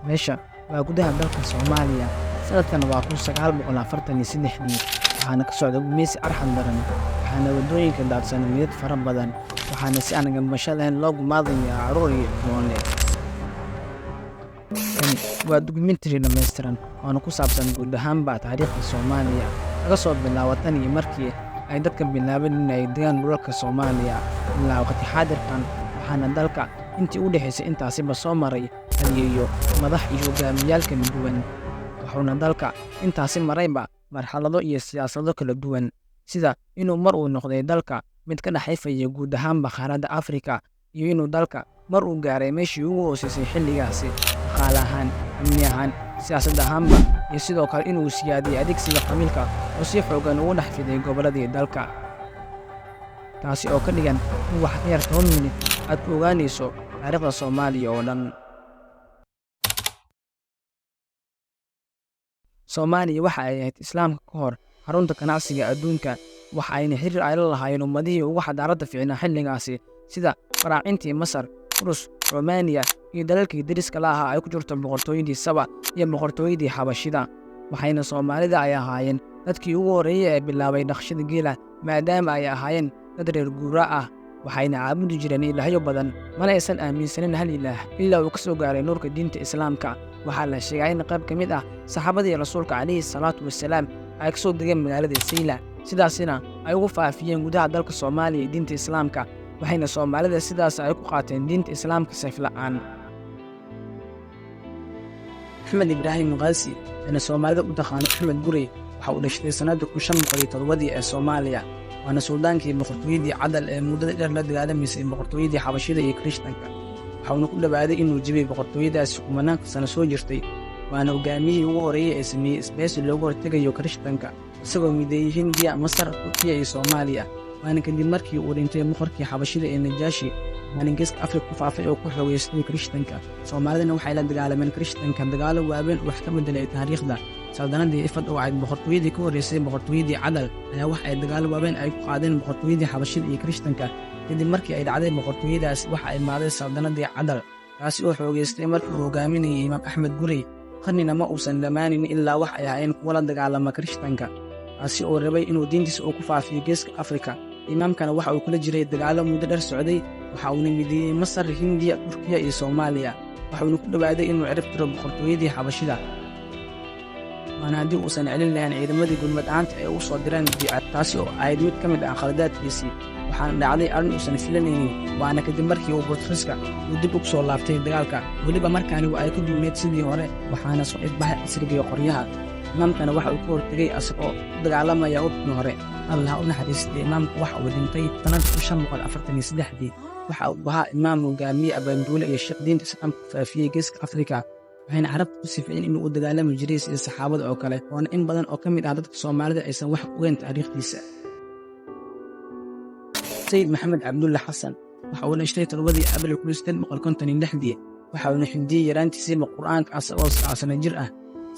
Meesha waa gudaha dalka Soomaaliya, sanadkan waa 1943-dii, waxaana ka socda gumeysi arxan daran, waxaana waddooyinka daadsan meydad fara badan, waxaana si aan gambasho lahayn loo gumaadayaa carruur iyo ilmoole. Kani waa dukumentary dhammaystiran oona ku saabsan guud ahaanba taariikhda Soomaaliya, laga soo bilaabo tan iyo markii ay dadka bilaabeen in ay degaan dhulalka Soomaaliya ilaa waqti xaadirkan, waxaana dalka intii u dhexaysay intaasiba soo maray halyeeyo, madax iyo hogaamiyayaal kala duwan. Wuxuuna dalka intaasi marayba marxalado iyo siyaasado kala duwan, sida inuu mar uu noqday dalka mid ka dhex ifaya guud ahaanba qaaradda Afrika, iyo inuu dalka mar uu gaaray meeshii ugu hooseysay xilligaasi dhaqaale ahaan, amni ahaan, siyaasad ahaanba, iyo sidoo kale inuu siyaadiyey adeegsiga qabiilka oo si xooggan ugu dhex fiday gobolladii dalka, taasi oo ka dhigan in wax ka yar 10 minit aad ku ogaanayso taariikhda Soomaaliya oo dhan. Soomaaliya waxa ay ahayd Islaamka ka hor xarunta ganacsiga adduunka, waxa ayna xiriir ay la lahaayeen ummadihii ugu xadaaradda fiicnaa xilligaasi, sida faraacintii Masar, Furus, Romaniya iyo dalalkii deriska la ahaa ay ku jirto boqortooyadii Saba iyo boqortooyadii Xabashida. Waxayna Soomaalida ay ahaayeen dadkii ugu horreeyey ee bilaabay dhaqashada geela, maadaama ay ahaayeen dad reer guuraa ah, waxayna caabudi jireen ilaahyo badan, mana aysan aaminsanin hal ilaah ilaa uu ka soo gaaray nuurka diinta Islaamka. Waxaa la sheegaa in qayb ka mid ah saxaabadii rasuulka calayhi salaatu wasalaam ay ka soo degeen magaalada Sayla, sidaasina ay ugu faafiyeen gudaha dalka Soomaaliya diinta Islaamka, waxayna Soomaalida sidaas ay ku qaateen diinta Islaamka seef la'aan. Axmed Ibraahim Muqaasi, eena Soomaalida u taqaano Axmed Gurey, waxa uu dhashtay sannadii 1507-dii ee Soomaaliya, waana suldaankii boqortooyadii Cadal ee muddada dheer la dagaalamaysay boqortooyadii Xabashida iyo Kirishtanka. Waxauna ku dhowaaday inuu jebiyey boqortooyadaasi kumanaanka sano soo jirtay, waana hogaamiyihii ugu horreeyey ee sameeyey isbahaysi loogu hortegayo Kirishtanka, isagoo mideeyey Hindiya, Masar, Turkiya iyo Soomaaliya. Waana kadib markii uu dhintay boqorkii Xabashida ee Najaashi, waxaana Geeska Afrika ku faafay oo ku xoogeystay Kirishtanka. Soomaalidana waxay la dagaalameen Kirishtanka dagaallo waaweyn oo wax ka beddelay taariikhda. Saldanadii Ifad oo ahayd boqortooyadii ka horreysay boqortooyadii Cadal ayaa wax ay dagaallo waaweyn ay ku qaadeen boqortooyadii Xabashida iyo Kirishtanka. Kadib markii ay dhacday boqortooyadaas, waxa imaaday saldanadii Cadal, taasi oo xoogeystay markii uu hogaaminayay Imaam Axmed Gurey. Qarnina ma uusan dhammaanin ilaa wax ay ahaayeen kuwa la dagaalama Kirishtanka, taasi oo rabay inuu diintiisa uu ku faafiyo Geeska Afrika. Imaamkana waxa uu kula jiray dagaallo muddo dheer socday, waxa uuna mideeyey Masar, Hindiya, Turkiya iyo Soomaaliya, waxuuna ku dhowaaday inuu cirib tiro boqortooyadii Xabashida, waana haddii uusan celin lahayn ciidamadii gurmad ahaanta ay ugu soo direen Biica, taasi oo ahayd mid ka mid ah khaladaadkiisii. Waxaana dhacday arrin uusan filanaynin, waana kadib markii uu Boortaqiiska uu dib ugu soo laabtay dagaalka, weliba markaani waa ay ka duwneyd sidii hore, waxaana soo ifbaxay casriga iyo qoryaha. Imaamkana waxa uu ka hortegey asagoo u dagaalamaya hubkii hore. Allah u naxariistay, imaamku waxa uu dhintay sannadii 1543-dii. Waxa uu ahaa imaam, hogaamiye, abaanduule iyo sheekh diinta Islaamka ku faafiyey Geeska Afrika, waxayna carabta ku sifeeyeen inuu u dagaalami jiray sida saxaabada oo kale, oona in badan oo ka mid ah dadka Soomaalida aysan wax ogeyn taariikhdiisa. Sayid Maxamed Cabdulle Xasan waxa uu dhashtay 7-dii Abril 1856-dii, waxa uuna xifdiyey yaraantiisiiba Qur'aanka asagoo 9 sano jir ah.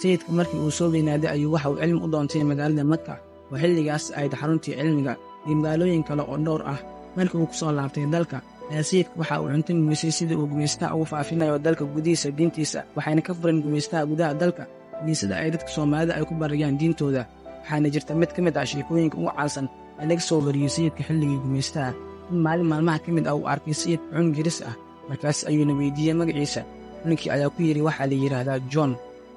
Sayidka markii uu soo weynaaday ayuu waxa uu cilmi u doontay magaalada Maka, oo xilligaas ahayd xaruntii cilmiga, iyo magaalooyin kale oo dhowr ah. Markii uu ku soo laabtay dalka ayaa sayidka waxa uu cunto mumisay sidii uu gumaystaha ugu faafinayo dalka gudihiisa diintiisa, waxayna ka fureen gumaystaha gudaha dalka kiniisada ay dadka Soomaalida ay ku barayaan diintooda. Waxaana jirta mid ka mid ah sheekooyinka ugu caansan ee laga soo wariyey sayidka xilligii gumaystaha, in maalin maalmaha ka mid ah uu arkay sayidka cunug yaris ah, markaas ayuuna weydiiyey magaciisa. Cununkii ayaa ku yidhi waxaa la yidhaahdaa John.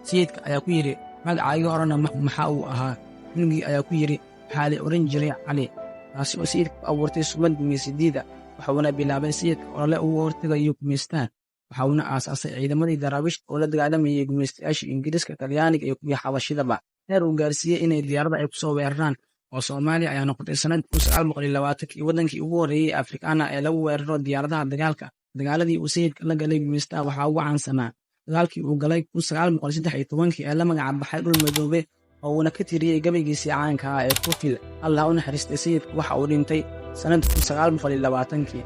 Sayidka ayaa ku yidhi magacaagii horena maxaa uu ahaa? Cunugii ayaa ku yidhi waxaa la odhan jiray Cali, taasi oo sayidka ku abuurtay sumad gumaysadiida. Waxuuna bilaabay sayidka olole ugu hortegayo gumaystaha, waxauna aasaasay ciidamadii daraawiishta oo la dagaalamayay gumaystayaasha Ingiriiska, Talyaaniga iyo kuwii Xabashidaba, heer uu gaarsiiyey inay diyaarada ay ku soo weeraraan. Oo Soomaaliya ayaa noqotay sannadii 1920-kii waddankii ugu horreeyey Afrikaana ee lagu weeraro diyaaradaha dagaalka. Dagaaladii uu sayidka la galay gumaystaha waxaa ugu caansanaa dagaalkii uu galay 1913-kii ee la magac baxay Dhul Madoobe, oo uuna ka tiriyey gabaygiisii caanka ah ee Kufil. Allah u naxariistay, sayidka waxa uu dhintay sannadii 1920-kii.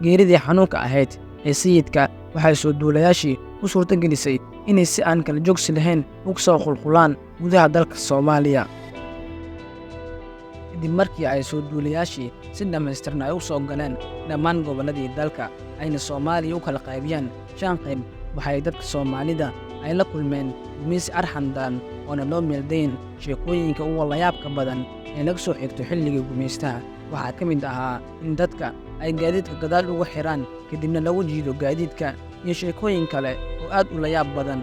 Geeridii xanuunka ahayd ee sayidka waxay soo duulayaashii u suurto gelisay inay si aan kala joogsi lahayn ugu soo qulqulaan gudaha dalka Soomaaliya. Kadib markii ay soo duulayaashii si dhammaystiran ay u soo galeen dhammaan gobolladii dalka, ayna Soomaaliya u kala qaybiyaan shan qayb, waxay dadka Soomaalida ay la kulmeen gumaysi arxan daran oona loo meeldayn. Sheekooyinka ugu layaabka badan ee laga soo xigto xilligii gumaystaha waxaa ka mid ahaa in dadka ay gaadiidka gadaal ugu xiraan, kadibna lagu jiido gaadiidka, iyo sheekooyin kale oo aad u layaab badan.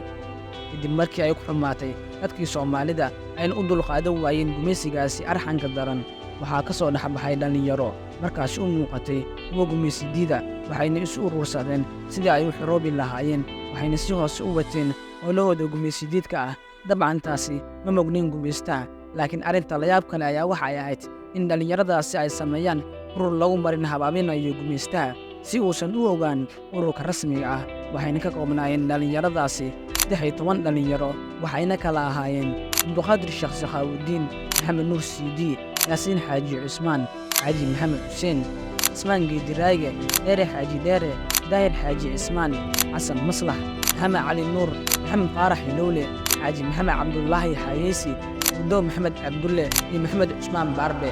Kadib markii ay ku xumaatay dadkii Soomaalida ayna u dulqaadan waayeen gumaysigaasi arxanka daran, waxaa ka soo dhexbaxay dhallinyaro markaasi u muuqatay kuwa gumaysidiida, waxayna isu urursadeen sidii ay u xoroobi lahaayeen, waxayna si hoose u wateen howlahooda gumaysidiidka ah. Dabcan taasi ma mognin gumaystaha, laakiin arrinta layaab kale ayaa waxay ahayd in dhallinyaradaasi ay sameeyaan urur lagu marin habaabinayo gumaystaha si uusan u ogaan ururka rasmiga ah. Waxayna ka koobnaayeen dhallinyaradaasi 13 dhallinyaro, waxayna kala ahaayeen Cabduqaadir Sheekh Sakhaawudiin, Maxamed Nuur Siidi, Yaasiin Xaaji Cusmaan, Xaaji Maxamed Xuseen, Cismaan Geediraage, Dheere Xaaji Dheere, Daahir Xaaji Cismaan, Xasan Maslax, Maxamed Cali Nuur, Maxamed Faarax Hilowle, Xaaji Maxamed Cabdulaahi Xayeysi, Guddow Maxamed Cabdulle iyo Maxamed Cusmaan Baarbe.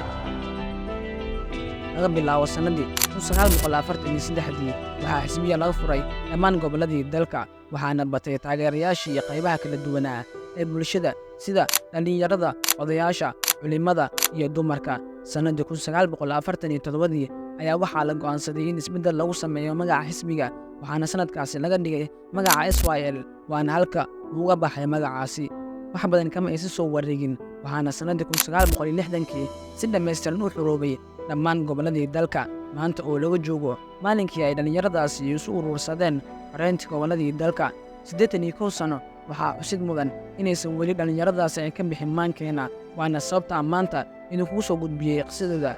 Laga bilaabo sannaddii 1943dii waxaa xisbiya laga furay dhammaan gobolladii dalka, waxaana batay taageerayaashii iyo qaybaha kala duwanaa ee bulshada sida dhallinyarada, odayaasha, culimmada iyo dumarka. Sannaddii 1947dii ayaa waxaa la go'aansaday in isbeddel lagu sameeyo magaca xisbiga, waxaana sannadkaasi laga dhigay magaca SYL, waana halka uu uga baxay magacaasi. Wax badan kama aysan soo wareegin, waxaana sannaddii 1960kii si dhammaystiran u xoroobay dhammaan gobolladii dalka. Maanta oo laga joogo maalinkii ay dhallinyaradaasi isu urursadeen xoreynta gobolladii dalka 81 sano, waxaa xusid mudan inaysan weli dhallinyaradaasi ay ka bixin maankeenna, waana sababtaa maanta idinkugu soo gudbiyey qisadooda.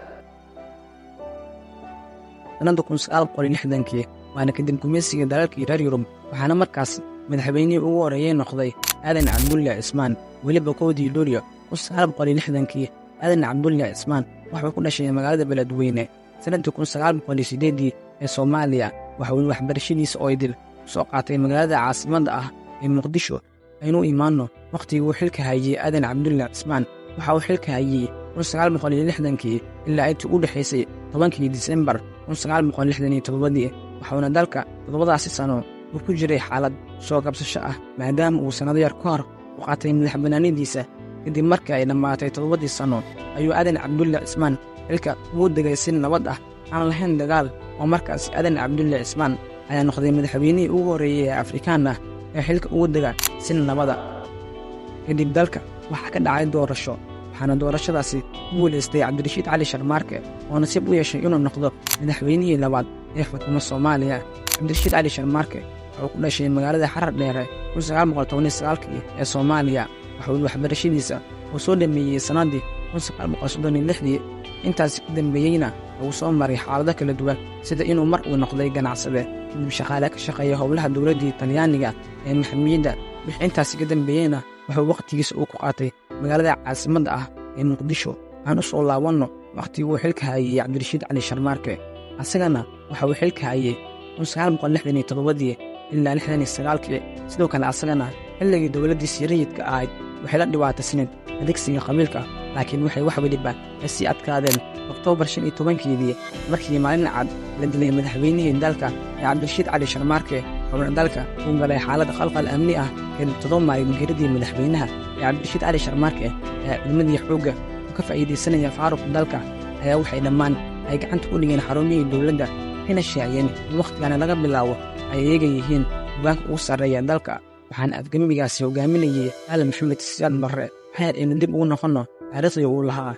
Sannadda 1960kii, waana kadib gumaysiga dalalkii reer Yurub, waxaana markaas madaxweynihii ugu horreeyey noqday Aadan Cabdulle Cismaan, weliba 1dii Luulyo 1960kii. Aadan Cabdulle Cismaan wuxuu ku dhashay magaalada Beledweyne sannaddii 1908dii ee Soomaaliya. Waxuuna waxbarashadiisa oo idil ku soo qaatay magaalada caasimadda ah ee Muqdisho. Aynu imaanno wakhtigii uu xilka hayey Aadan Cabdulle Cismaan. Waxa uu xilka hayey 1960kii ilaa intii u dhexaysay 10kii Disembar 1967dii, waxuuna dalka toddobadaasi sano uu ku jiray xaalad soo kabsasho ah, maadaama uu sannado yar ka hor u qaatay madax bannaanidiisa. Kadib markii ay dhammaatay 7dii sanno ayuu Aadan Cabdulle Cismaan xilka ugu degay si nabad ah, aan lahayn dagaal, oo markaas Aadan Cabdulle Cismaan ayaa noqday madaxweynihii ugu horreeyey ee Afrikaan ah ee xilka ugu dega si nabada. Kadib dalka waxaa ka dhacay doorasho, waxaana doorashadaasi ku guulaystay Cabdirashiid Cali Sharmaarke, oo nasiib u yeeshay inuu noqdo madaxweynihii labaad ee xukumo Soomaaliya. Cabdirashiid Cali Sharmaarke wuxuu ku dhashay magaalada Xarar Dheere 1919kii ee Soomaaliya. Waxuuna waxbarashadiisa uu soo dhammeeyey sannaddii 1936dii. Intaasi ka dambeeyeyna uu soo maray xaalado kala duwan, sida inuu mar uu noqday ganacsade, kadib shaqaale ka shaqeeya howlaha dowladdii Talyaaniga ee maxamiyadda. Wixii intaasi ka dambeeyeyna wuxuu wakhtigiisa uu ku qaatay magaalada caasimadda ah ee Muqdisho. Aan u soo laabanno wakhtigii uu xilka hayey Cabdirashiid Cali Sharmaarke. Asagana waxa uu xilka hayey 1967dii ilaa 69kii. Sidoo kale asagana xilligii dowladdiisii rayidka ahayd waxay la dhibaataysneed adeegsiga qabiilka, laakiin waxay wax weliba ay sii adkaadeen Oktoobar 15keedii, markii maalin cad la dilay madaxweynihii dalka ee Cabdirashiid Cali Sharmaarke. Xubna dalka uu galay xaalad qalqal amni ah kadib 7 maalin geeridii madaxweynaha ee Cabdirashiid Cali Sharmaarke ee ciidamadii xoogga oo ka faa'iidaysanaya faaruq dalka ayaa waxay dhammaan ay gacanta u dhigeen xarumihii dowladda, waxayna shaaciyeen in wakhtigana laga bilaabo ay iyaga yihiin hogaanka ugu sarreeya dalka. Waxaana afgemigaasi hogaaminayey Aadan Maxamed Siyaad Barre. Waxayar aynu dib ugu noqonno taariikhdii uu lahaa.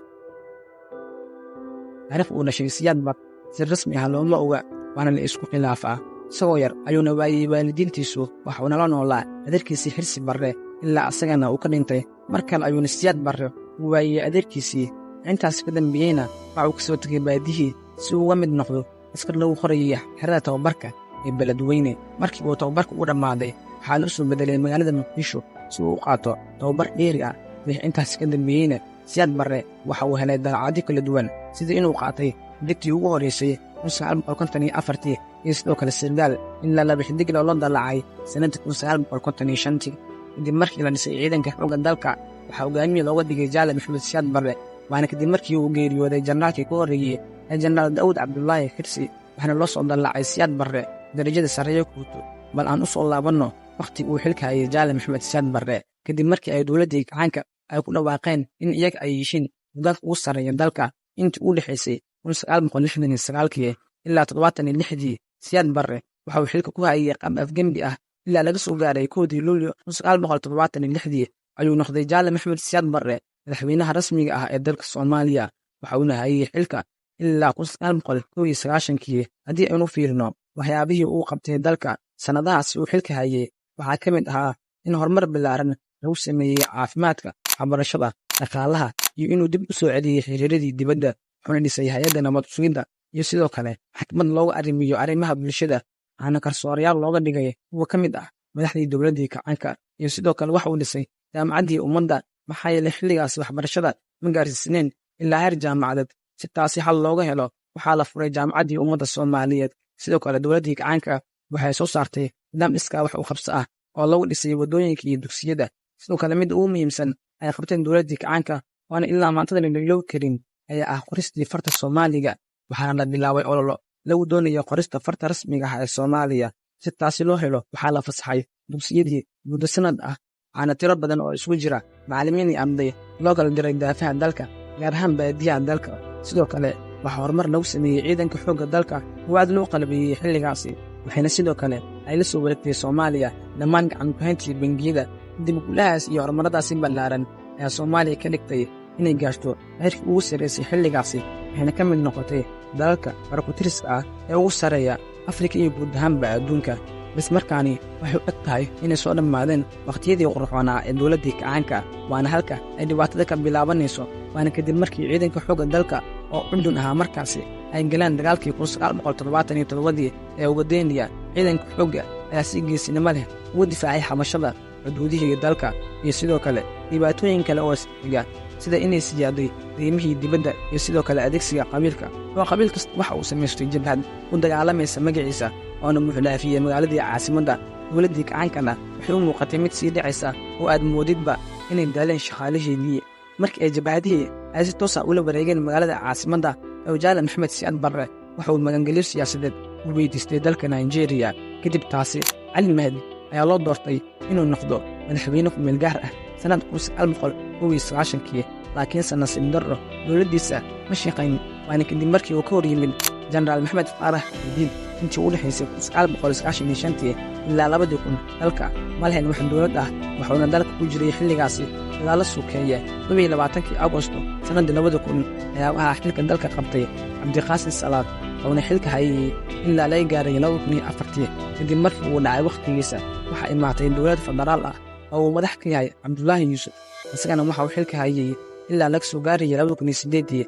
Taariikh uu dhashay Siyaad Barre si rasmi ah looma oga, waana la isku khilaafaa. Isagoo yar ayuuna waayey waalidiintiisu, waxuuna la noolaa adeerkiisii Xirsi Barre ilaa asagana uu ka dhintay. Mar kale ayuuna Siyaad Barre u waayey adeerkiisii. Intaas ka dambeeyeyna waxa uu ka soo tegay baadiyihii si uu uga mid noqdo askar lagu qorayay xerada tababarka ee Beledweyne. Markii uu tababarka u dhammaaday waxaa loo soo bedelay magaalada Muqdisho si uu u qaato tababar dheeri ah. Wixii intaas ka dambeeyeyna Siyaad Barre waxa uu helay dalacadyo kala duwan, sida inuu qaatay xidigtii ugu horreysay 1954tii iyo sidoo kale sargaal ilaa laba xidig loola dalacay sannaddii 1955tii. Kadib markii la dhisay ciidanka xoogga dalka, waxaa hogaamiye looga dhigay Jaale Maxamed Siyaad Barre, Waana kadib markii uu geeriyooday janaraalkii ku horreeyey ee Jenaraal Daa'uud Cabdulaahi Xirsi, waxaana loo soo dallacay Siyaad Barre darajada sarreeyo guuto. Bal aan u soo laabanno wakhti uu xilka hayay Jaale Maxamed Siyaad Barre. Kadib markii ay dowladdii gacaanka ay ku dhawaaqeen in iyaga ay yihiin hogaanka ugu sarreeya dalka, intii u dhexaysay 1969kii ilaa 76dii, Siyaad Barre waxa uu xilka ku hayay qaab afgembi ah ilaa laga soo gaaray 1dii Luulyo 1976dii ayuu noqday Jaale Maxamed Siyaad Barre madaxweynaha rasmiga ah ee dalka Soomaaliya. Waxa uuna hayay xilka ilaa 1991kii. Haddii aynu fiirino waxyaabihii uu qabtay dalka sannadahaasi uu xilka hayay, waxaa ka mid ahaa in horumar ballaaran lagu sameeyey caafimaadka, waxbarashada, dhaqaalaha iyo inuu dib u soo celiyey xiriiradii dibadda, wuxuuna dhisay hay-adda nabad sugidda iyo sidoo kale maxkamad looga arrimiyo arrimaha bulshada, waxaana garsoorayaal looga dhigay kuwa ka mid ah madaxdii dowladdii kacaanka. Iyo sidoo kale waxa uu dhisay jaamacaddii ummadda, maxaa yeelay xilligaas waxbarashada ma gaarsiisneen ilaa heer jaamacadeed. Si taasi xal looga helo, waxaa la furay jaamacaddii ummadda Soomaaliyeed. Sidoo kale dowladdii kacaanka waxay soo saartay nidaam iskaa wax u qabso ah oo lagu dhisay waddooyinka iyo dugsiyada. Sidoo kale mid ugu muhiimsan ay qabteen dowladdii kacaanka, waana ilaa maantada la iloobi karin, ayaa ah qoristii farta Soomaaliga. Waxaana la bilaabay ololo lagu doonayo qorista farta rasmiga ah ee Soomaaliya. Si taasi loo helo, waxaa la fasaxay dugsiyadii muddo sanad ah, waxaana tiro badan oo isugu jira macallimiin iyo arday loo kala diray daafaha dalka, gaar ahaan baadiyaha dalka. Sidoo kale waxaa horumar lagu sameeyey ciidanka xoogga dalka oo aad loo qalabeeyey xilligaasi, waxayna sidoo kale ay la soo wareegtay Soomaaliya dhammaan gacan ku-hayntii bangiyada. Kadib guulahaas iyo horumaradaasi ballaaran ayaa Soomaaliya ka dhigtay inay gaarto heerkii ugu sarraysay xilligaasi, waxayna ka mid noqotay dalalka barakutiriska ah ee ugu sarreeya Afrika iyo guud ahaanba adduunka. Bas markaani waxay u eg tahay inay soo dhammaadeen wakhtiyadii qurxoonaa ee dowladdii kacaanka, waana halka ay dhibaatada ka bilaabanayso. Waana kadib markii ciidanka xoogga dalka oo cundun ahaa markaasi ay galeen dagaalkii 1977dii ee Ugadeniya. Ciidanka xoogga ayaa si geesinimo leh ugu difaacay xabashada xuduudihii dalka iyo sidoo kale dhibaatooyin kale oo isxiga, sida inay siyaaday qiimihii dibadda iyo sidoo kale adeegsiga qabiilka, oo qabiil kasta waxa uu samaystay jabhad u dagaalamaysa magaciisa oona muxdhaafiyey magaaladii caasimadda. Dowladdii kacaankana waxay u muuqatay mid sii dhacaysa oo aad moodidba inay daaleen shaqaalaheedii markii ay jabhadihii ay si toosa ula wareegeen magaalada caasimadda. Jaale Maxamed Siyaad Barre waxa uu magangelyo siyaasadeed u weydiistay dalka Nigeria. Kadib taasi Cali Mahdi ayaa loo doortay inuu noqdo madaxweyne ku-meel gaar ah sannad 1991kii, laakiinse nasiib darro dowladdiisa ma shaqayn. Waana kadib markii uu ka hor yimid Jenaraal Maxamed Faarax Diid. Intii u dhexaysay 1995tii ilaa 2000 dalka ma lahayn wax dowlad ah, wuxuuna dalka ku jiray xilligaasi dagaalo sukeeye. 22kii Agosto sannaddii 2000 ayaa waxaa xilka dalka qabtay Cabdiqaasin Salaad, wuxuuna xilka hayayey ilaa laga gaaray 2004tii. Kadib markii uu dhacay wakhtigiisa, waxaa imaatay dowlad federaal ah oo uu madax ka yahay Cabdulaahi Yuusuf. Isagana waxa uu xilka hayayey ilaa laga soo gaarayay 2008dii.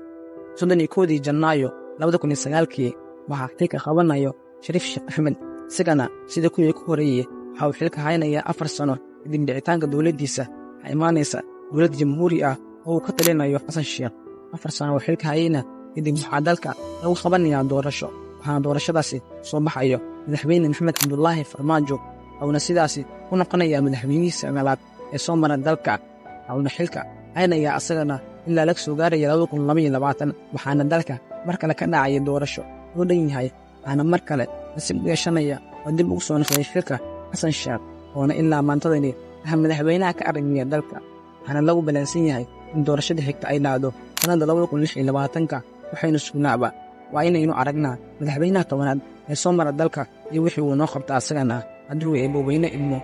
31dii Janaayo 2009kii waxaa xilka qabanayo Shariif Sheekh Axmed. Isagana sida kuwii ku horreeyey waxa uu xilka haynayaa 4 sano. Kadib dhicitaanka dowladdiisa waxaa imaanaysa dowlad jamhuuri ah oo uu ka talinayo Xasan Sheekh. 4 sano oo xilka hayayna kadib waxaa dalka lagu qabanayaa doorasho, waxaana doorashadaasi soo baxayo madaxweyne Maxamed Cabdulaahi Farmaajo, wuxuuna sidaasi ku noqonayaa madaxweynihii sagaalaad ee soo mara dalka. Wuxuuna xilka haynayaa asagana ilaa laga soo gaaraya 2022, waxaana dalka mar kale ka dhacaya doorasho loo dhan yahay, waxaana mar kale nasiib u yeeshanaya oo dib ugu soo noqday xilka Xasan Sheekh, oona ilaa maantadani ah madaxweynaha ka arrimiya dalka. Waxaana lagu balansan yahay in doorashada xigta ay dhacdo sannadda 2026ka. Waxaynu sugnaaba waa inaynu aragnaa madaxweynaha 10aad ee soo mara dalka iyo wixii uu noo qabta asagana hadduu eeboweyne idmo.